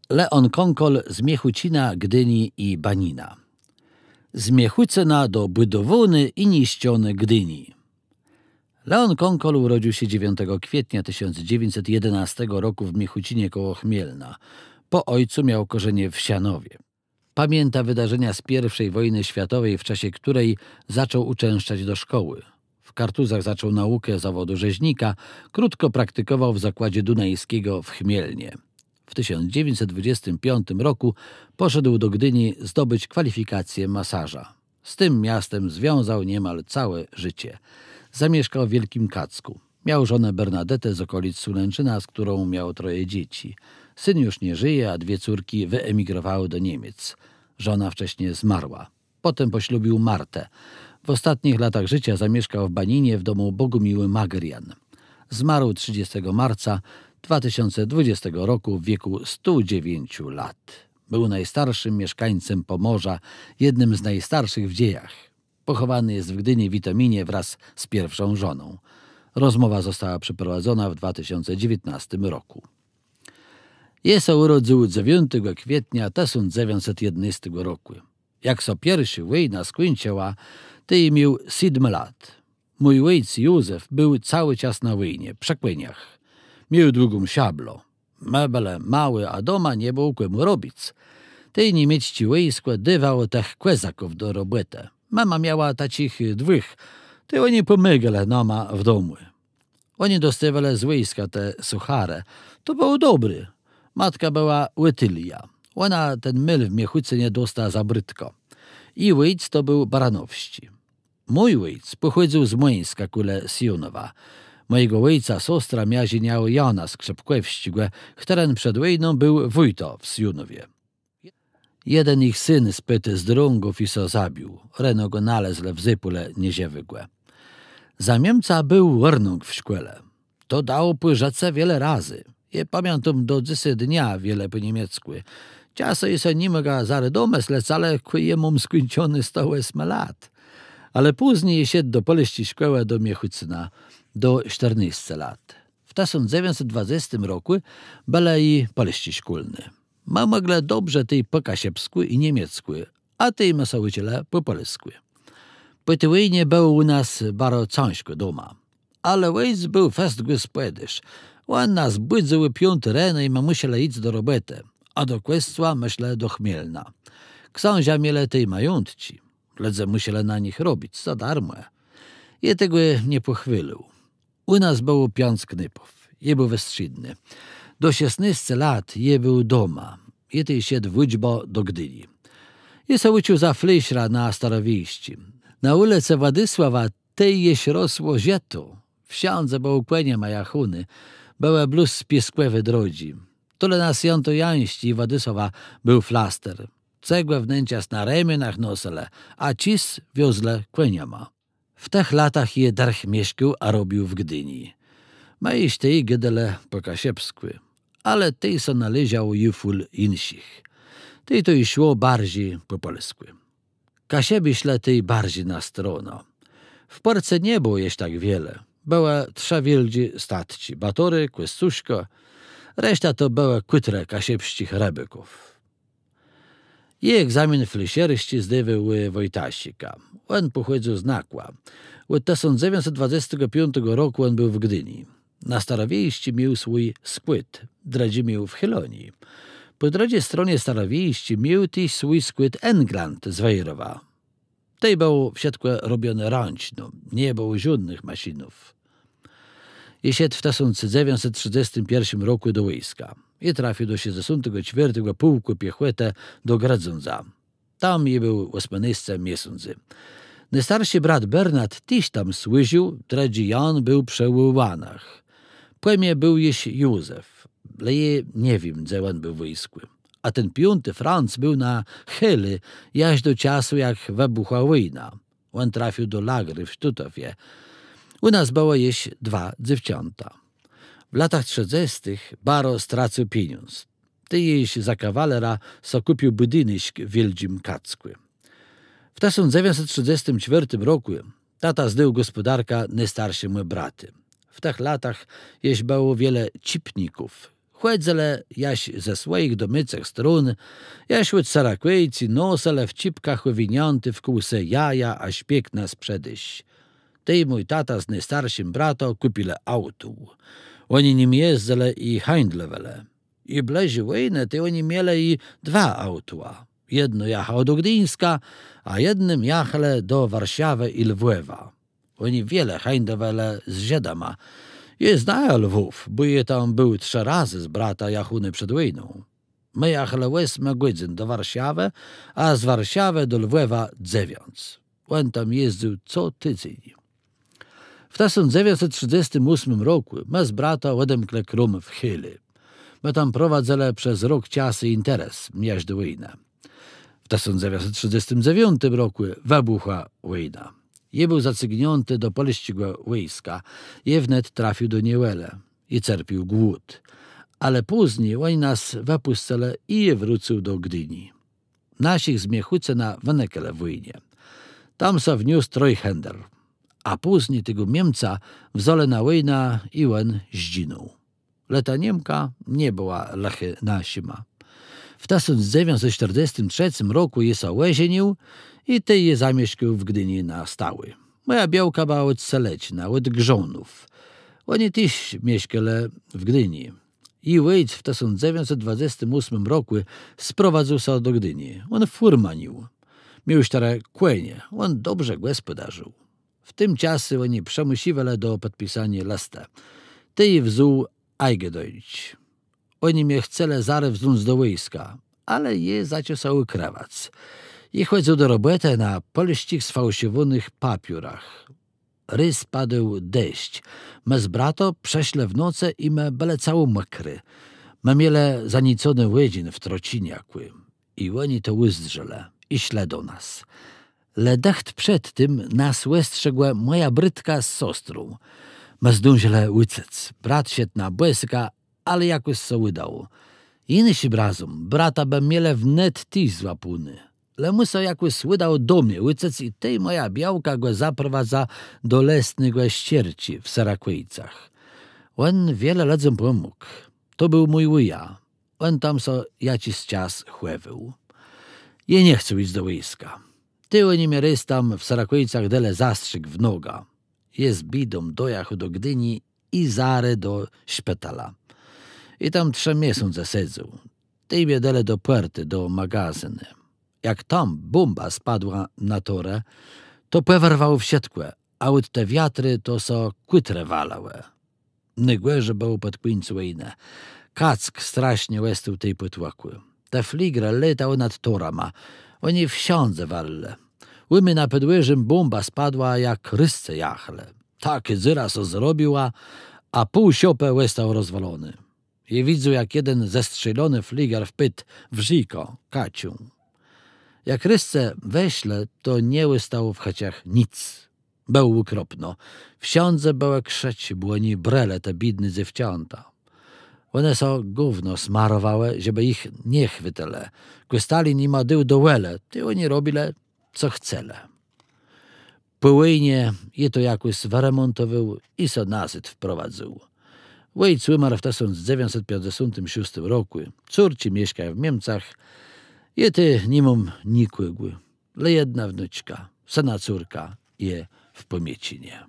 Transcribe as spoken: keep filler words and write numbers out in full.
León Kónkol z Miechùcëna, Gdini i Banina. Z Miechùcëna do bùdowóny i niszczony Gdini. León Kónkol urodził się dziewiątego kwietnia tysiąc dziewięćset jedenastego roku w Miechùcënie koło Chmielna. Po ojcu miał korzenie w Sianowie. Pamięta wydarzenia z pierwszej wojny światowej, w czasie której zaczął uczęszczać do szkoły. W Kartuzach zaczął naukę zawodu rzeźnika, krótko praktykował w zakładzie Dunajskiego w Chmielnie. W tysiąc dziewięćset dwudziestym piątym roku poszedł do Gdyni zdobyć kwalifikację masaża. Z tym miastem związał niemal całe życie. Zamieszkał w Wielkim Kaccku. Miał żonę Bernadetę z okolic Sulęczyna, z którą miał troje dzieci. Syn już nie żyje, a dwie córki wyemigrowały do Niemiec. Żona wcześniej zmarła. Potem poślubił Martę. W ostatnich latach życia zamieszkał w Baninie w domu Bogumiły Magrian. Zmarł trzydziestego marca dwa tysiące dwudziestego roku w wieku stu dziewięciu lat. Był najstarszym mieszkańcem Pomorza, jednym z najstarszych w dziejach. Pochowany jest w Gdyni w Witaminie wraz z pierwszą żoną. Rozmowa została przeprowadzona w dwa tysiące dziewiętnastym roku. Jô sã ùrodzył dzewiątégò kwietnia tësąc dzewiãcset jednôstégò rokù. Jak sã pierszô wòjna skùńczëła, tej jô miôł sétmë lat. Mój òjc Józef béł całi czas na wòjnie, przë kòniach. Miôł długą szablã. Më bëlë môłi, a doma nie bëło kòmù robic. Tej niemiecczi wòjskò dôwało tëch kòzaków do robòtë. Mama miała taczich dwùch, tej òni pòmôgelë nama w domù. Òni dostôwelë z wòjska te sôcharë. To bëło dobré. Matka bëła Òtilia. Òna ten môl w Miechùcënie dosta za brëdkò. I òjc to béł Baranowsczi. Mój òjc pòchòdzył z Mòńska kòle Swiónowa. Mòjégò òjca sostra miała żeniałégò Jana Skrzepkòwsczégò, chtëren przed wòjną béł wójtã w Swiónowie. Jeden jich syn spôdł z drągów i sã zabił. Reno gò nalezlë w zôpôle nieżëwégò. Za Miemca béł òrnung w szkòle. To dało pò żëcé wiele razy. Jô pamiãtóm do dzysô dnia wiele pò niemieckù. Czasã jô so ni mògã zarô domëslec, ale kò jô móm skùńczoné sto òsmë lat. Ale pózni jô szedł do pòlsczi szkòłë do Miechùcëna, do sztërnôsce lat. W tësąc dzewiãcset dwadzestim rokù bëlë i pòlsczi szkólny. Më mòglë dobrze tej pò kaszëbskù i niemieckù, a tej më sã ùczëlë pò pòlskù. Pò ti wòjnie bëło ù nas baro cãżkò doma. Ale òjc béł fest gòspòdôrz. Òn nas bùdzył ò piąti reno i më mùszelë jic do robòtë, a do kòscoła më szlë do Chmielna. Ksãża mielë tej majątczi. Lëdze mùszelë na nich robic za darmò. Jô tegò nie pòchwôlił. Ù nas bëło piãc knôpów. Jô béł wëstrzédny. Do szesnôsce lat jô béł doma. Jô tej szedł w ùczbã do Gdini. Jô sã ùcził za flésza na starowiejsczim. Na ùlëcë Władisława tej jesz rosło żëto. Wszãdze bëło kòniama jachóné. Bëłë blós piôskòwé drodżi. Tëli na Swiãtojańsczi i Władisława béł flaster. Cegłë wnenczas na remionach nosëlë, a czis wiozlë kòniama. W tëch latach jô dërch mieszkôł a robił w Gdini. Më jesz tej gôdelë pò kaszëbskù, ale tej sã nalézało ju fùl jinszich. Tej to ju szło barżi pò pòlskù. Kaszëbi szlë tej barżi na stronã. W Pòrce nie bëło jesz tak wiele. Bëłë trzë wiôldżé statczi: Batorë, Kòscówkò. Reszta to bëłë kùtrë kaszëbsczich rëbôków. Jô egzamin fleszersczi zdôwôł ù Wòjtasika. Òn pòchòdzył z Nakła. Òd tësąc dzewiãcset dwadzestégò piątégò rokù òn béł w Gdini. Na starowiejsczim miôł swój skłôd, drëdżi miôł w Chëloni. Pò drëdżi stronie starowiejsczi miôł téż swój skłôd Englend z Wejrowa. Tej bëło wszëtkò robioné rãczno, nie bëło żódnëch maszinów. Jô szedł w tësąc dzewiãcset trzëdzestim pierszim rokù do wòjska. Jô trafił do szescdzesątégò czwiôrtégò pùłkù piechòtë do Grëdządza. Tam jô béł òsmënôsce miesący. Nôstarszi brat Bernat téż tam służił, drëdżi Jan béł przë Ùłanach. Pò mie béł jesz Józef, le jô nie wiém, dze òn béł w wòjskù. A ten piąti Franc béł na Helu jaż do czasu, jak wëbùchła wòjna. Òn trafił do lagru w Sztuthofie. Ù nas bëłë jesz dwa dzéwczãta. W latach trzëdzestëch baro stracył pieniądz. Tej jesz za kawalera so kùpił bùdinek w Wiôldżim Kackù. W tësąc dzewiãcset trzëdzestim czwiôrtim rokù tata zdôł gòspòdarkã nôstarszémù bratu. W tëch latach jesz bëło wiele czipników. Chòdzëlë jaż ze swòjich domôcëch strón, jaż òd Serakòjc, nosëlë w czipkach òwiniãté wkół se jaja a szpék na sprzedôż. Tej mój tata z nôstarszim bratã kùpilë auto. Òni nim jezdzëlë i hańdlowelë. I blëżi wòjnë tej òni mielë i dwa auta. Jedno jachało do Gduńska, a jednym jachelë do Warszawë i Lwòwa. Òni wiele hańdlowelë z Żëdama. Jô znajã Lwów, bò jô tam béł trzë razë z bratã jachóny przed wòjną. Më jachelë òsmë gòdzyn do Warszawë, a z Warszawë do Lwòwa dzewiãc. Òn tam jezdzył co tidzéń. W tësąc dzewiãcset trzëdzestim ósmim rokù më z bratã òdemklë krom w Hélu. Më tam prowadzëlë przez rok czasu interes, jaż do wòjnë. W tësąc dzewiãcset trzëdzestim dzewiątim rokù wëbùchła wòjna. Jô béł zacygniãti do pòlsczégò wòjska, jô wnet trafił do niewòlë i cerpiôł głód. Ale pózni òni nas wëpùscëlë i jô wrócył do Gdini. Naszich z Miechùcëna wënëkelë w wòjnie. Tam sã wniósł Treuhänder, a pózni tegò Miemca wzãlë na wòjnã i òn zdżinął. Le ta Niemka nie bëła lëchô naszima. W tësąc dzewiãcset sztërdzestim trzecym rokù jô sã òżenił i tej jô zamieszkôł w Gdini na stałé. Mòja białka bëła òd Seleczna, òd Grzónów. Òni téż mieszkelë w Gdini. Ji òjc w tësąc dzewiãcset dwadzestim ósmim rokù sprowadzył sã do Gdini. Òn fùrmanił. Miôł sztërë kònie. Òn dobrze gòspòdarził. W tim czasu òni przëmùsziwelë do pòdpisaniô lëstë. Tej wzął Eingedeutscht. Òni mie chcelë zarô wząc do wòjska, ale jô zaczął sã ùkrëwac. Jô chòdzył do robòtë na pòlsczich sfałszowónëch papiorach. Rôz padôł deszcz. Më z bratã przëszlë w nocë i më bëlë całi mòkri. Më mielë zaniecony òdżin w trociniakù. I òni to ùzdrzelë i szlë do nas. Le dëcht przed tim nas òstrzegła mòja brutka z sostrą. Më zdążëlë ùcec. Brat szedł na bòsôka, ale jakòs sã ùdało. Jinszim razã brata bë mielë wnet téż złapóné. Le mù sã jakòs ùdało do mie ùcec i tej mòja białka gò zaprowadza do lesnégò Szczerczi w Serakòjcach. Òn wiele lëdzóm pòmógł. To béł mój wùja. Òn tam sã jaczis czas chòwôł. Jô nie chcôł jic do wòjska. Tej òni mie rôz tam w Serakòjcach delë zastrzik w nogã. Jô z biédą dojachôł do Gdini i zarô do szpitala. I tam trzë miesące sedzôł. Tej mie delë do pòrtu, do magazynu. Jak tam bómba spadła na torë, to pòwërwało wszëtkò, a òd te wiatrë to sã kùtrë walëłë. Nôgòrzi bëło pòd kùńc wòjnë. Kack straszny òstôł tej pòtłëkłi. Te fligrë lôtałë nad torama. Òni wszãdze walëlë. Ù mie na pòdwòrzim bómba spadła, jak Rëscë jachelë. Takô dzura sã zrobiła, a pół szopë òstało rozwaloné. Jô widzôł, jak jeden zestrzelony fliger wpôdł w rzékã Kaczã. Jak Rëscë weszlë, to nie òstało w chëczach nic. Bëło òkropno. Wszãdze bëłë krzëczi, bò òni brelë te biédné dzéwczãta. Òne sã gówno smarowałë, żebë jich nie chwëcëlë. Kò Stalin jima dôł do wòlë, tej òni robilë, co chcelë. Pò wòjnie jô to jakòs wëremòntowôł i sã nazôd wprowadzył. Òjc ùmarł w tësąc dzewiãcset piãcdzesątim szóstim rokù. Córczi mieszkają w Miemcach. Jô tu ni móm nikògò. Le jedna wnuczka, sëna córka, je w Pòmiecinie.